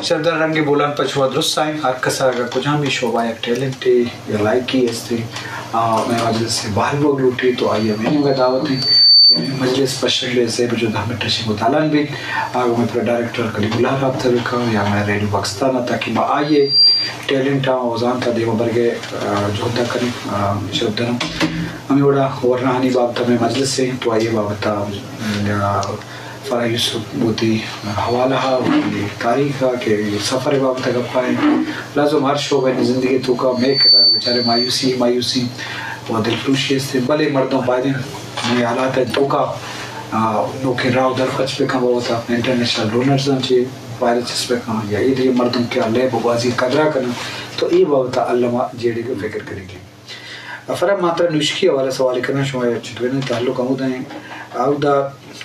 شربدار رنگ بولان پہ شما درست آئیں۔ ہر کس ءَ اگر کجامی شعبہ یک ٹیلنٹے یا لائقی ہستے، آ، مئے مجلس ءَ بہل بوگ لوٹی تو آئی ءَ مئے نیمگ ءَ دعوت ایں کہ مئے مجلس پہ شش ءُ سے بجو دہ منٹ ءَ شنگ ءُ تالان بیت۔ آ، مئے پرو ڈائریکٹر کلیم اللہ ءَ رابطہ بکن یا مئے ریڈیو پاکستان ءَ، تاکہ ما آئی ءِ ٹیلنٹ ءَ و زانت ءَ دیما برگ ءِ، آ، جہد ءَ کنیں۔ آ، شربدار، ہمے وڑا ورناہانی بابت ءَ مئے مجلس ایں تو آئی ءِ بابت ءَ، آ، فرح یوسف وتی حوالہ ءَ، وتی تاریخ ءَ کہ سفر ءِ بابت ءَ گپ ءَ ایں۔ لازم ہر شعبہ ءِ زندگی ءِ توکا مئے کرا بیچارے مایوسی، مایوسی و دلفروشی است، بلے مردم باید ایں مئے حالات ءِ توکا، آ، نوکیں راہ ءُ در پچ بکن، بابت ءَ انٹرنیشنل ڈونرز آں چہ فائدہ چست بکن یا ایدگہ مردم کہ لیب ءُ گوازی ءِ قدر ءَ کنن، تو اے بابت ءَ الم ءَ جیڑگ ءُ فکر کنگی۔ فرح، ما ترا نوشکی ءِ حوالہ ءَ سوالے کناں، شما چتوریں تعلق ہمودا ایں، اودا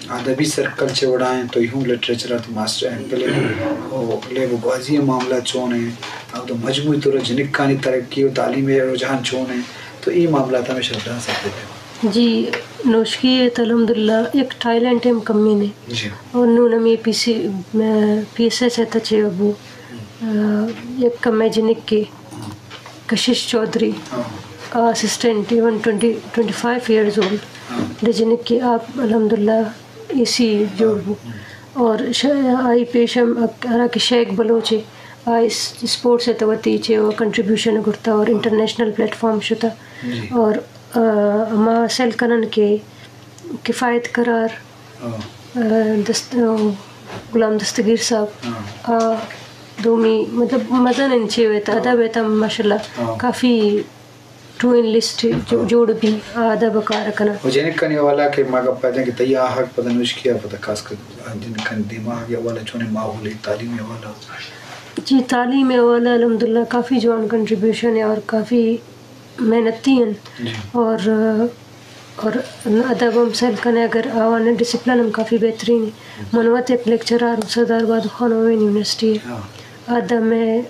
ادبی سرکل چہ وڑا ایں، تو ہوں لٹریچر ءَ تو ماسٹر ایم فل ایں، او لیب ءُ گوازی ءِ معاملہ چون ایں، اودا مجموعی طور ءَ جنکانی ترقی ءُ تعلیم ءِ رجحان چون ایں، تو اے معاملات ہمیشہ داں سر دے۔ جی، نوشکی ءَ تو الحمدللہ یک ٹیلنٹ ہم کمی نے۔ جی۔ اور نون ہمیں پی سی، پی ایس ایس ءِ تہ چہ ابو، آ، یک کمے جنکے کشش چوہدری، ہاں۔ آ اسسٹنٹ، ایون ٹوئنٹی، ٹوئنٹی فائیو ایئرز اولڈ، ہاں۔ دے جنکے آپ الحمدللہ اے سی جوڑ بو۔ ہاں۔ اور ش-، آئی پیش ہم ہرا کہ شیخ بلوچ ایں، آ اس-، اسپورٹس ءِ تہ وتی چہ و کنٹریبیوشن کرتا اور انٹرنیشنل پلیٹ فارم شتا۔ جی۔ اور، آ، ہما سیل کنن کہ کفایت قرار، ہاں۔ آ، دست-، آ، غلام دستگیر صاحب، ہاں۔ آ، دومی، مطلب، مزن انت چے ویت، ہاں۔ ادب ءِ تہ ماشاءاللہ، ہاں۔ کافی ٹوئیں لسٹ جو-، ہاں۔ جوڑ بی، آ، ادب ءِ کار کناں۔ و جنکانی حوالہ کہ ما گپ ءَ دیں کہ تئی آہگ پدا نوشکی ءَ پدا خاص کر جنکانی دیما آہگ ءِ حوالہ چونیں ماحولے، تعلیمی حوالہ؟ جی، تعلیم ءِ حوالہ الحمدللہ کافی جوان کنٹریبیوشن ایں اور کافی محنتی انت۔ جی۔ اور، اور ادب ہم سیل کنے اگر آوان ڈسپلن ہم کافی بہترین ایں۔ من وت یک لیکچرر آں سردار بہادر خان اوین یونیورسٹی ءِ۔ ہاں۔ ادب مئے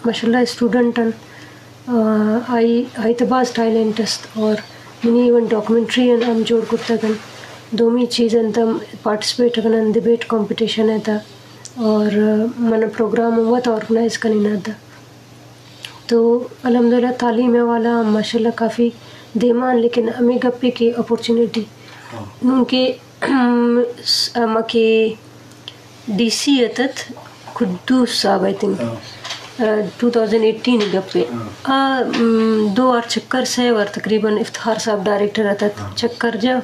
ماشاءاللہ اسٹوڈنٹ انت۔ آ، آئی، آئی تہ باز ٹیلنٹ است اور منی ایون ڈاکومنٹری ان ہم جوڑ کرتگ انت۔ دومی چیز انت ہم پارٹیسپیٹ کنن ڈبیٹ کمپٹیشن ءِ تہ اور من پروگرام ہم وت آرگنائز کنین ات۔ تو الحمدللہ تعلیم ءِ حوالہ ہم ماشاءاللہ کافی دیما، لیکن ہمے گپے کہ اپورچونیٹی، ہاں۔ نون کہ ہما کہ ڈی سی اتت قدوس صاحب، آئی تھنک، ہاں۔ ٹو تھاؤزنڈ ایٹین گپے۔ ہاں۔ آ، م، دو وار چکر، سے وار تقریباً افتخار صاحب ڈائریکٹر اتت، ہاں۔ چکر جا۔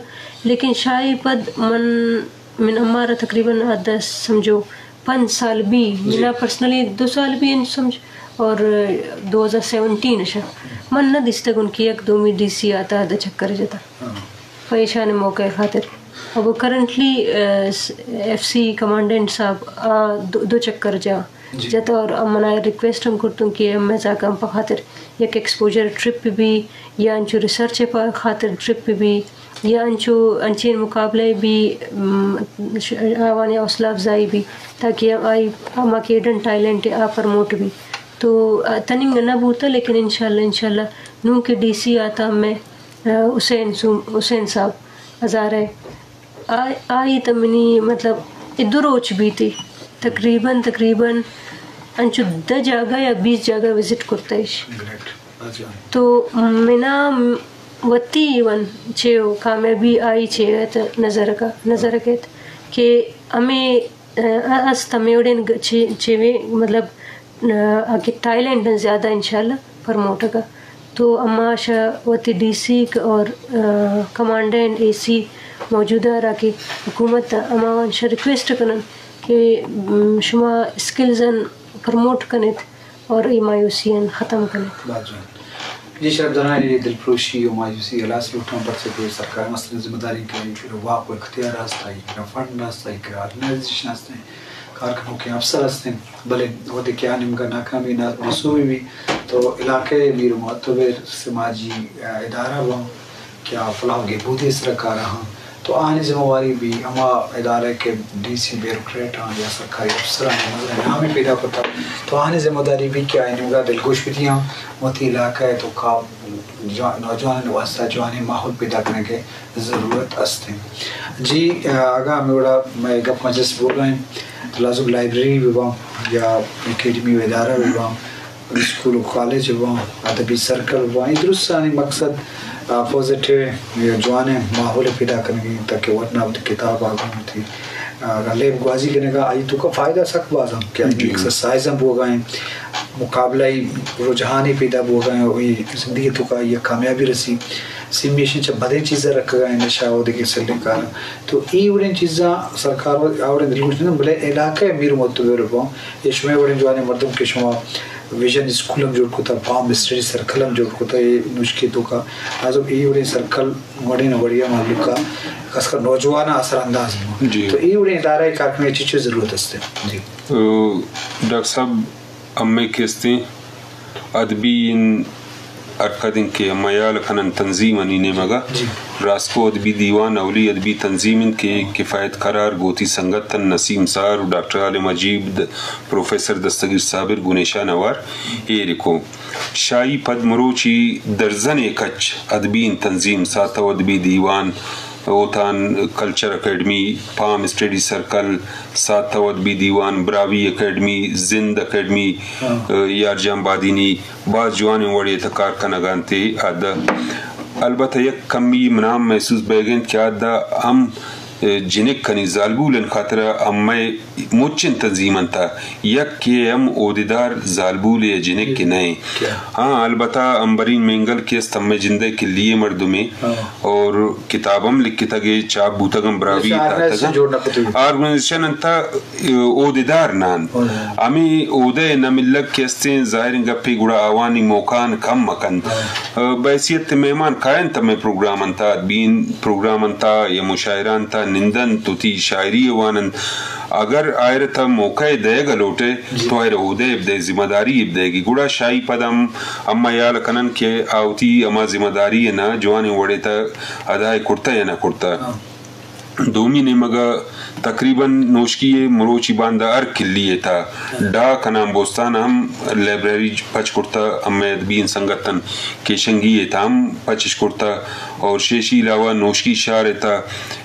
لیکن شاہی پد من، من امارا تقریباً آ دس سمجھو پنچ سال بی، جی۔ منا پرسنلی دو سال بی انت سمجھ، اور دو ہزار سیونٹین شا من نہ دیستگ ان کہ یک دومی ڈی سی آتا دا چکر جتا۔ ہاں۔ پہ ایشانی موقع خاطر۔ اب کرنٹلی، آ، ایف سی کمانڈنٹ صاحب آ دو، دو چکر جا، جی۔ جتا اور منا ریکویسٹ ہم کرتوں کہ مئے زاکاں پہ خاطر یک ایکسپوژر ٹرپ بی یا انچو ریسرچ پہ خاطر ٹرپ بی یا انچو، انچیں مقابلہ بی، م، ش-، آوانی حوصلہ افزائی بی، تاکہ آئی ہما کہ ہڈن ٹیلنٹ آ پروموٹ بی۔ تو، آ، تننگ نہ بوتا، لیکن انشاءاللہ، انشاءاللہ نوں کہ ڈی سی آتا مئے، آ، حسین سو-، حسین صاحب ہزارہ، آ-، آئی تہ منی مطلب اے دو روچ بیتی، تقریباً، تقریباً انچو دہ جاگہ یا بیس جاگہ وزٹ کرتا اش۔ گریٹ۔ تو منا وتی ایون چہ کامیابی آئی چہ ات نظر کا، نظر کیت کہ ہمے، آ، است ہمے وڑیں گ-، چے، چے وے، مطلب، آ، آ کہ ٹیلنٹ زیادہ انشاءاللہ پروموٹ کا۔ تو اما شا وتی ڈی سی اور، آ، کمانڈنٹ اے سی موجودہ را کہ حکومت اما شا ریکویسٹ کنن کہ، م، شما اسکلز ان پروموٹ کنیت۔ اور اے مایوسی ان ختم کنیت۔ باز جوان۔ جی شرف دراں، اے دلپروشی و مایوسی ہلاس لوٹاں، پرچہ کہ سرکار مستریں ذمہ داری کہ آئی کرا واک و اختیار است، آئی کرا فنڈ است، آئی کرا آرگنائزیشن است، کار کنوکیں افسر است، بلے وھدے کہ آ نیمگا ناکامی نا-، نسوبی بی تو علاقہ میر و معتبر سماجی ادارہ باں کہ آ فلاح و گہبودی سرا کارا ہاں، تو آہانی ذمہ واری بی، ہما ادارہ کہ ڈی سی بیوروکریٹ آں یا سرکاری افسر آں، نام پیدا کتا، تو آہانی ذمہ داری بی کہ آئی نیمگا دلگوش بدیاں، وتی علاقہ ء توکا جوان-، نوجوانانی واسطہ جوانیں ماحول پیدا کنگ ء ضرورت است انت۔ جی، اگاں ہمے وڑا مئے گپ مجلس بوگا انت تو لازم لائبریری بہ باں۔ یا اکیڈمی و ادارہ بہ باں، اسکول و کالج بہ باں، ادبی سرکل بہ باں، اے درستانی مقصد، آ، پازیٹیو یا جوانیں ماحول پیدا کنگی انت تاکہ ورنا وتی کتاب آ گوں وتی، آ، لیب گوازی کنگا آئی توکا فائدہ سک باز انت کہ آئی جی۔ ایکسرسائز ہم بوگا ہیں، مقابلہ ای رجحانی پیدا بوگا ہیں، و اے زندگی توکا آئی کامیابی رسی۔ سیمی ایشیں چہ بدیں چیزاں رکھگا ہیں، نشہ و دگہ سلیں کاراں۔ تو اے وڑیں چیزاں سرکار و آ وڑیں دلگوش نہ، بلے علاقہ میر معتبر بہ باں، یا شمئے وڑیں جوانیں مردم کہ شما ویژن اسکول ہم جوڑ کتا، پام اسٹڈی سرکل ہم جوڑ کتا، اے نوشکی توکا، لازم اے وڑیں سرکل وڑیں نہ وڑیا مہلوکا، خاص کر نوجوان اثر انداز بہ باں۔ جی۔ تو اے وڑیں ادارہ کار کنگی چی چی ضرورت است؟ جی۔ او، ڈاکٹر صاحب، ہمے کہ استیں ادبی ان حرکت انت کہ ہما ہیال کنن تنظیمانی نیمگا۔ جی۔ راسکو ادبی دیوان اولی ادبی تنظیم انت کہ کفایت قرار گوتی سنگت ان نسیم سار و ڈاکٹر عالم عجیب د-، پروفیسر دستگیر صابر گونیشان اوار ایرکو۔ شاہی پد مروچی درزنے کچ ادبی ان تنظیم ساتو ادبی دیوان، اوتان کلچر اکیڈمی، پام اسٹڈی سرکل، ساتو ادبی دیوان، براہوئی اکیڈمی، زند اکیڈمی، ہاں۔ یارجان بادینی، باز جوانیں وڑے تہ کار کنگا انت ادا۔ البتہ یک کمی منا ہم محسوس بیگ انت کہ ادا ہم جنک کنی زالبولن خاطرا ہمے مچن تنظیم انت، یک کہ ہم عہدیدار زالبولے یا جنک کہ نہ انت۔ ہاں، البتہ امبرین مینگل کہ است ہمے جندئے کلی مردمے، ہاں۔ اور کتاب ہم لکھتگ ء چاپ بوتگ ہم براہوئی تاتگ۔ آرگنائزیشن انت، عہدیدار نہ انت۔ ہمے عہدہ نہ ملگ کہ استیں ظاہریں گپے گڑا آوانی موقعان کم مکنت۔ بحیثیت مہمان کاینت ہمے پروگرام انت، ادبی پروگرام انت یا مشاعرہ انت، نندنت وتی شاعری واننت۔ اگر آئرا تہ موقع دئیگ لوٹے تو آئرا عہدہ بدئے، ذمہ داری بدئیگی، گڑا شاہی پد ہم ہما ہیال کنن کہ آ وتی ہما ذمہ داری نا جوانیں وڑے تہ ادا کرتہ یا نہ کرتہ۔ دومی نیمگ ء تقریباً نوشکی ء مروچی باندا ہر کلی ء تھا ڈاک اناں بوستان ء ہم لائبریری پچ کرتہ، ہمے ادبی سنگتاں کیشنگی ء تھا ہم پچ اش کرتہ اور شیشی علاوہ نوشکی شہر ء تھا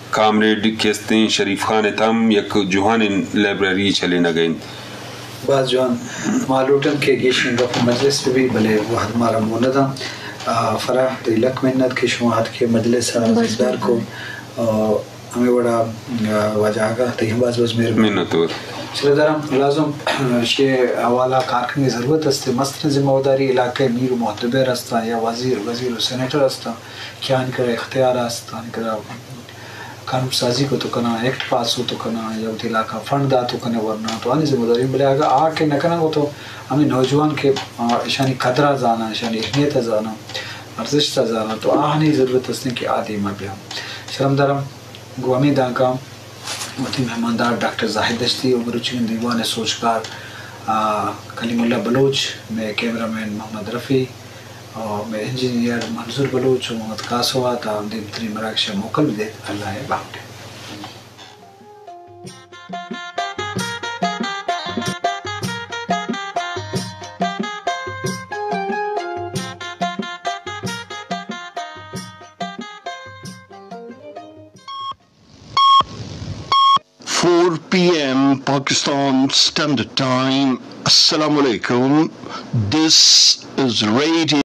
کامریڈ کیستیں شریف خان ء تھا ہم یک جوانیں لائبریری چلینگ ء انت۔ باز جوان۔ ما لوٹن کہ گیشیں گپ مجلس بہ بی، بلے وہد مارا موندا۔ آ، فرح، تئی لک منت کہ شما اتکے مجلس ء زیبدار کو۔ آ، ہمے وڑا، آ، واجہ آگاہ، تئی ہم باز باز مہربانی۔ منت وار۔ سردار ہم لازم، آ، شے حوالہ کار کنگے ضرورت است۔ مستریں ذمہ داری علاقہ میر و معتبر استاں یا وزیر، وزیر و سینیٹر استاں کہ آنی کرا اختیار است، آنی کرا قانون سازی کو تو کناں، ایکٹ پاس ہو تو کناں، یا وتی علاقہ فنڈ دات تو کنے ورنا، تو آنی ذمہ داری۔ بلے اگہ آ کہ نہ کناں تو ہمیں نوجوان کہ، آ، اشانی قدر ء زاناں، اشانی اہمیت ء زاناں، ارزشت ء زاناں، تو آہانی ضرورت است کہ آ دیما بیاں۔ شرم دارم گوں ہمیں دانکاں وتی مہماندار ڈاکٹر زاہد دشتی و مروچی دیوان ء سوچکار، آ، کلیم اللہ بلوچ، مئے کیمرہ مین محمد رفیع، آ، مئے انجینئر منظور بلوچ و محمد قاسوا تا دیمتری مراگش ء موکل بدیت۔ اللہ ء باہوٹ۔ Four p.m. Pakistan Standard Time. Assalamu alaikum. This is Radio